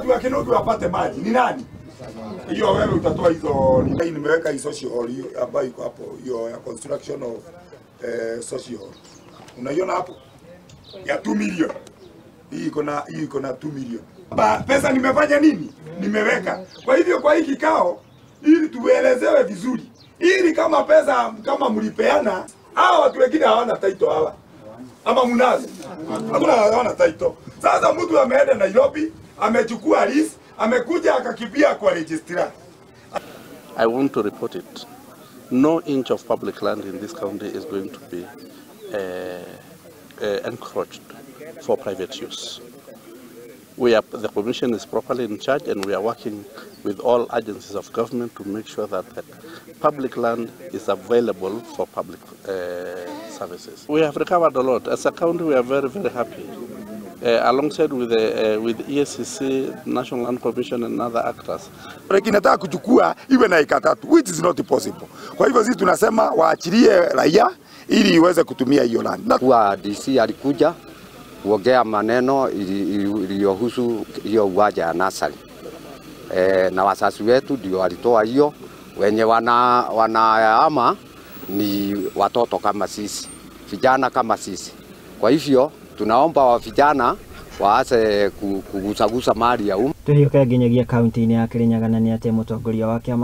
watu wa Kinogi wapate maji ni nani? Hiyo wewe utatoa hizo. Nimeweka hizo social hall ambayo iko hapo, hiyo ya construction of social hall. Unaiona hapo? Ya 2 million. Hii iko na 2 million. Pesa nimefanya nini? Nimeweka. Kwa hivyo kwa hii kikao ili tuelezewe vizuri. Ili kama pesa kama mlipeana, hawa watu wengine hawana title hawa. Ama mnazo? Hakuna, hawana title. Sasa mtu ameenda Nairobi, amechukua lease, amekuja akakimbia kwa registrar. I want to report it. No inch of public land in this county is going to be encroached for private use. The commission is properly in charge, and we are working with all agencies of government to make sure that the public land is available for public services. We have recovered a lot. As a county, we are very, very happy. Alongside with the with EACC, National Land Commission and other actors. Nataka kuchukua iwe na eka 3, which is not possible. Kwa hivyo sisi tunasema waachilie raia ili iweze kutumia hiyo land. Kwa DC alikuja kuongea maneno iliyohusu hiyo uwanja ya nasari. Na wasasi wetu ndio walitoa hiyo, wenye wanaama ni watoto kama sisi, vijana kama sisi. Kwa hivyo tunaomba wa vijana waase kugusagusa mali ya umma. Tũhiũke nginyagia kaunti-inĩ ya Kirinyaga na nĩ atĩ mũtongoria wa kĩama